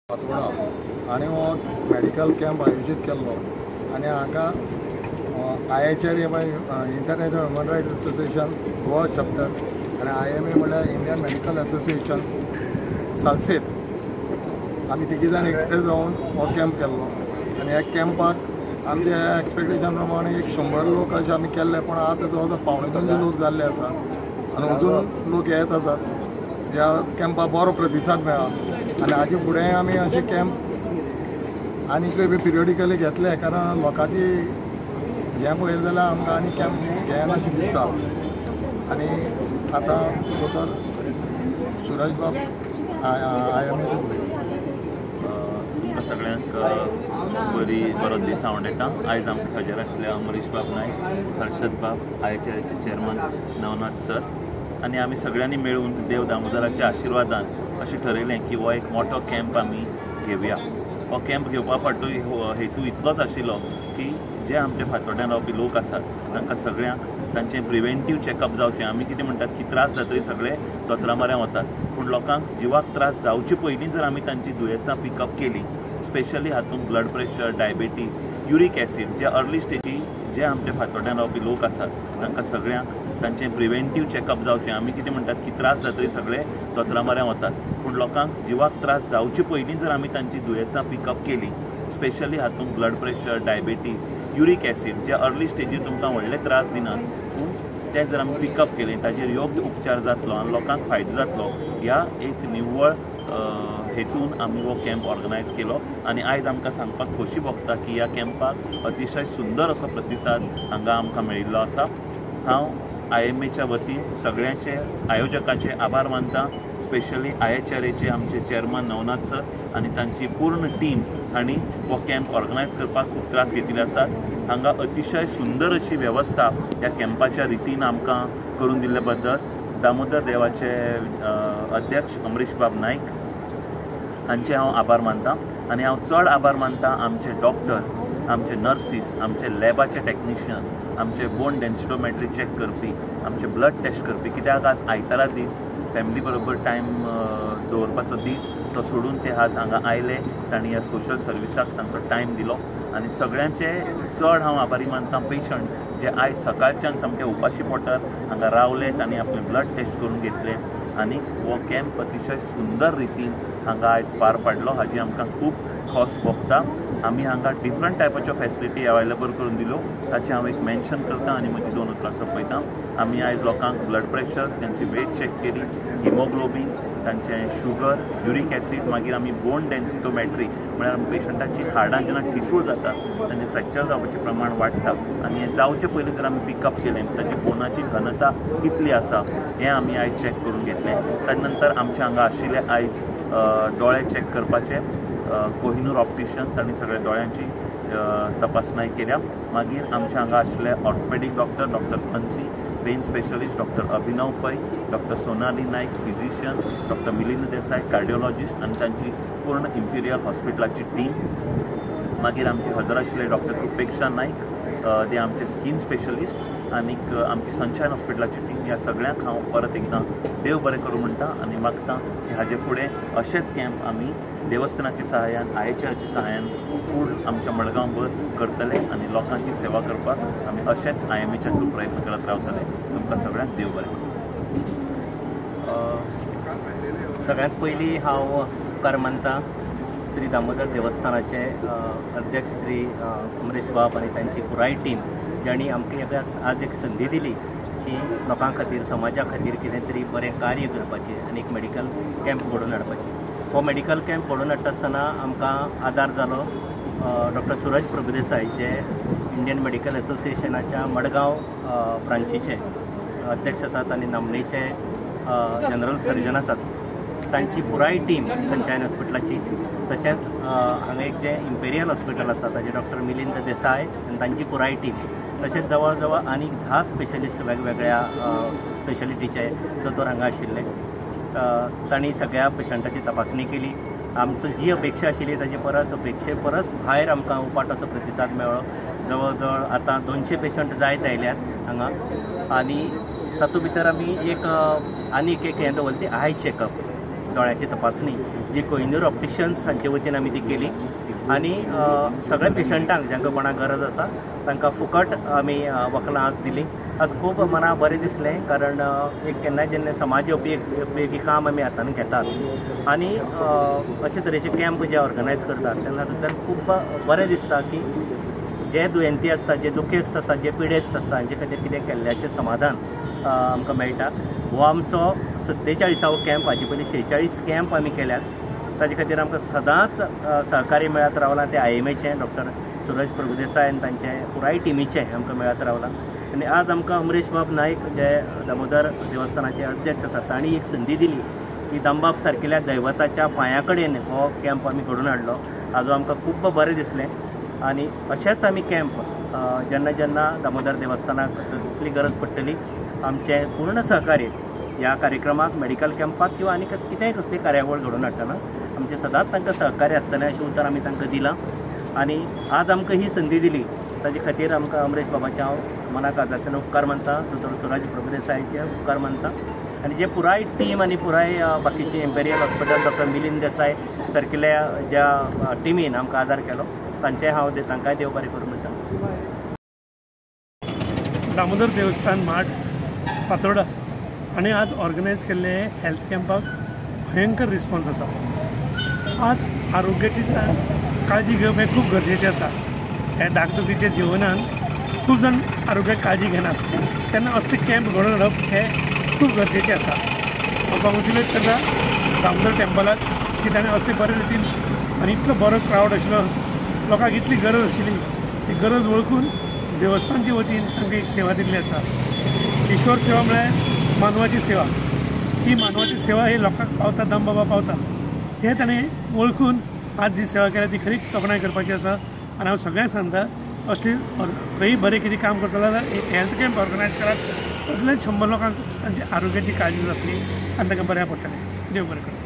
फातोर्डा आनी हो medical camp आयोजीत केल्लो आनी हांगा IHRA International Human Rights Association Goa chapter आनी IMA म्हणल्यार इंडियन मेडिकल असोसिएशन सालसेत आमी तिगी जाण एकठांय जावन हो कॅम्प केल्लो आनी ह्या कॅम्पाक आमचे एक्सपेक्टेशन प्रमाणे 100 लोक अशे आमी केल्ले, पूण आतां जवळ जवळ 175 लोक जाल्ले आसा आनी अजून लोक येत आसात. ह्या कॅम्पाक बरो प्रतिसाद मेळ्ळा आनी हाजे फुडें आमी अशे कॅम्प आनीकय बी पिरियडिकली घेतले, कारण लोकांची हें पळयलें जाल्यार आमकां आनी कॅम्प घेयना अशें दिसता. आनी आतां दोतोर सुरज बाब IMA तुमकां सगळ्यांक बरो दीस आवडटा. आयज आमकां हजर आशिल्ले अमरीश बाब नायक, हर्षद बाब, IHRAचे चेअरमन नवनाथ सर आनी आमी सगळ्यांनी मेळून देव दामोदराच्या आशिर्वादान अशें ठरयलें की हो एक मोठो कॅम्प आमी घेवया. हो कॅम्प घेवपा फाटलो हेतू इतलोच आशिल्लो की जे आमचे फातोड्यान रावपी लोक आसात तांकां सगळ्यांक तांचें प्रिवेंटीव चॅकअप जावचें. आमी कितें म्हणटात की त्रास जातरी सगळे दोतोरा म्हऱ्यान वतात, पूण लोकांक जिवाक त्रास जावचे पयलीं जर आमी तांची दुयेंसां पिकअप केली, स्पेशली हातूंत blood pressure, diabetes, uric acid जे अर्ली स्टेजी जे आमचे फातोड्यान रावपी लोक आसात तांकां सगळ्यांक तांचें प्रिवेंटीव चॅकअप जावचें. आमी कितें म्हणटात की त्रास जातरी सगळे दोतोरा म्हऱ्यान वतात, पूण लोकांक जिवाक त्रास जावचे पयलीं जर आमी तांची दुयेंसां पिकअप केली, स्पेशली हातूंत blood pressure, diabetes, uric acid जे अर्ली स्टेजीर तुमकां व्हडले त्रास दिनात, पूण ते जर आमी पिकअप केले ताजेर योग्य उपचार जातलो आनी लोकांक फायदो जातलो. ह्या एक निव्वळ हेतून आमी हो कॅम्प ऑर्गनायज केलो आनी आयज आमकां सांगपाक खोशी भोगता की ह्या कॅम्पाक अतिशय सुंदर असो प्रतिसाद हांगा आमकां मेळिल्लो आसा. हांव IMAच्या वतीन सगळ्यांचे आयोजकाचे आभार मानता, स्पेशली IHRAचे आमचे चेअरमन नवनाथ सर आनी तांची पूर्ण टीम हांणी हो कॅम्प ऑर्गनायज करपाक खूब त्रास घेतिल्ले आसात. हांगा अतिशय सुंदर अशी वेवस्था ह्या कॅम्पाच्या रितीन आमकां करून दिल्ले बद्दल दामोदर देवाचे अध्यक्ष अमरीश बाब नायक हांचे हांव आभार मानता आनी हांव चड आभार मानता आमचे डॉक्टर, आमचे नर्सीस, आमचे लॅबाचे टॅक्निशियन, आमचे बोन डेन्सिटोमेट्री चॅक करपी, आमचे ब्लड टेस्ट करपी. कित्याक आज आयतारा दीस, फॅमिली बरोबर टायम दवरपाचो दीस, तो सोडून ते आज हांगा आयले, तांणी ह्या सोशल सर्विसाक तांचो टायम दिलो आनी सगळ्यांचे चड हांव आभारी मानता पेशंट जे आयज सकाळच्यान सामके उपाशी पोटार हांगा रावले, तांणी आपले ब्लड टेस्ट करून घेतले आनी हो कॅम्प अतिशय सुंदर रितीन हांगा आयज पार पाडलो. हाजी आमकां खूब खोस भोगता. आमी हांगा डिफरंट टायपाच्यो फॅसिलिटी अवेलेबल करून दिल्यो, ताचें हांव एक मेन्शन करता आनी म्हजी 2 उतरां सोंपयता. आमी आयज लोकांक ब्लड प्रेशर, तांची वेट चॅक केली, हिमोग्लोबीन, तांचें शुगर, युरीक एसीड, मागीर आमी बोन डेन्सिटोमेट्री म्हळ्यार पेशंटाची हाडां जेन्ना ठिसूळ जाता तांचें फ्रॅक्चर जावपाचें प्रमाण वाडटा आनी हें जावचे पयलीं जर आमी पिकअप केलें ताची बोनाची घनता कितली आसा हें आमी आयज चॅक करून घेतलें. ताजे नंतर आमचे हांगा आशिल्ले आयज दोळे चॅक करपाचे कोहिनूर ऑप्टिशियन, तांणी सगळ्या दोळ्यांची तपासणाय केल्या. मागीर आमच्या हांगा आशिल्ले orthopaedic doctor, doctor Bansi, pain specialist doctor Abhinav Pai, doctor Sonali Naik physician, doctor Milind Desai cardiologist आनी तांची पूर्ण इम्पिरियल हॉस्पिटलाची टीम. मागीर आमचे हजर आशिल्ले डॉक्टर कृपेक्षा नायक, ते आमचे स्कीन स्पेशलिस्ट आनीक आमची सनशायन हॉस्पिटलाची टीम. ह्या सगळ्यांक हांव परत एकदां देव बरें करूं म्हणटा आनी मागता की हाजे फुडें अशेंच कॅम्प आमी देवस्थानाच्या सहाय्यान, IHRAच्या सहाय्यान फूड आमच्या मडगांवभर करतले आनी लोकांची सेवा करपाक आमी अशेंच IMAच्या थ्रू प्रयत्न करत रावतले. तुमकां सगळ्यांक देव बरें करूं. सगळ्यांत पयलीं हांव उपकार मानता श्री दामोदर देवस्थानाचे अध्यक्ष श्री अमरीश बाब आनी तांची पुराय टीम, जांणी आमकां आज एक संदी दिली की लोकां खातीर, समाजा खातीर कितें तरी बरें कार्य करपाचें आनी एक मेडिकल कॅम्प घडोवन हाडपाचें. हो मेडिकल कॅम्प घडोवन हाडटा आसतना आमकां आदार जालो डॉक्टर सुरज प्रभुदेसाय, जे इंडियन मेडिकल असोसिएशनाच्या मडगांव ब्रांचीचे अध्यक्ष आसात आनी नामनेचे जनरल सर्जन आसात. तांची पुराय टीम सनशायन हॉस्पिटलाची, तशेंच हांगा एक जें इम्पेरियल हॉस्पिटल आसा ताजे डॉक्टर मिलिंद देसाय आनी तांची पुराय टीम, तशेंच जवळ जवळ आनीक 10 स्पेशलिस्ट वेगवेगळ्या स्पेशलिटीचे दोतोर हांगा आशिल्ले. तांणी सगळ्या पेशंटाची तपासणी केली. आमचो जी अपेक्षा आशिल्ली ताजे परस अपेक्षे परस भायर आमकां उपाट असो प्रतिसाद मेळ्ळो. जवळ जवळ आतां 200 पेशंट जायत आयल्यात हांगा आनी तातूंत भितर आमी एक आनीक एक हें दवरलें ती आय चॅकअप. दोळ्याची तपासणी जी कोहिनूर ऑप्टिशियन्स हांचे वतीन आमी ती केली आनी सगळ्या पेशंटांक जांकां कोणाक गरज आसा तांकां फुकट आमी वखदां आज दिली. आज खूब मना बरें दिसलें कारण एक केन्नाय जेन्ना समाज उपयोगी काम आमी हातान घेतात आनी अशे तरेचे कॅम्प जे ऑर्गनायज करतात तेन्ना तातूंतल्यान खूब बरें दिसता की जे दुयेंती आसता, जे दुखेस्त आसता, जे पिडेस्त आसता हांचे खातीर कितें केल्ल्याचें समाधान आमकां मेळटा. हो आमचो 47वो कॅम्प. हाचे पयलीं 46 कॅम्प आमी केल्यात. ताजे खातीर आमकां सदांच सहकार्य मेळत रावलां तें IMAचें डॉक्टर सुरज प्रभुदेसाय आनी तांचे पुराय टिमीचें आमकां मेळत रावलां. आनी आज आमकां अमरेश बाब नायक जे दामोदर देवस्थानाचे अध्यक्ष आसात तांणी एक संदी दिली की दामबाब सारकिल्या दैवताच्या पांया कडेन हो कॅम्प आमी घडोवन हाडलो. हाजो आमकां खूब बरें दिसलें आनी अशेंच आमी कॅम्प जेन्ना जेन्ना दामोदर देवस्थानाक कसली गरज पडटली आमचें पूर्ण सहकार्य ह्या कार्यक्रमाक, मेडिकल कॅम्पाक किंवा आनी कितेंय कसली कार्यावळ घडोवन हाडटना आमचें सदांच तांकां सहकार्य आसतलें अशें उतर आमी तांकां दिलां. आनी आज आमकां ही संदी दिली ताजे खातीर आमकां अमरेश बाबाचें हांव मना काळजांतल्यान उपकार मानता, दोतोर सुरज प्रभुदेसायाचे उपकार मानता आनी जे पुराय टीम आनी पुराय बाकीचे Imperial hospital doctor Milind Desai सारकिल्या ज्या टिमीन आमकां आदार केलो तांचें हांव तांकांय देव बरें करूं म्हणटा. दामोदर देवस्थान माठ फातोर्डा आनी आज ऑर्गनायज केल्ले हेल्थ कॅम्पाक भयंकर रिस्पॉन्स आसा. आज आरोग्याची काळजी घेवप हें खूब गरजेचें आसा. ह्या धाकधुकीच्या जिवनान खूब जाण आरोग्याक काळजी घेनात तेन्ना असले कॅम्प घडोवन हाडप हें खूब गरजेचें आसा. हांव कॉंग्रेच्युलेट करता दामोदर टेम्पलाक की ताणें असले बरे रितीन आनी इतलो बरो क्रावड आशिल्लो, लोकांक इतली गरज आशिल्ली, ती गरज वळखून देवस्थानचे वतीन तांकां एक सेवा दिल्ली आसा. ईश्वर सेवा म्हळ्यार मानवाची सेवा. ही मानवाची सेवा ही लोकांक पावता, दामबाबा पावता हें ताणें वळखून आज जी सेवा केल्या ती खरी तोखणाय करपाची आसा. आनी हांव सगळ्यांक सांगता असली खंय बरें कितें काम करतलो जाल्यार एक हेल्थ कॅम्प ऑर्गनायज करात, तातूंतल्यान 100 लोकांक तांच्या आरोग्याची काळजी जातली आनी तांकां बऱ्याक पडटलें. देव बरें करूं.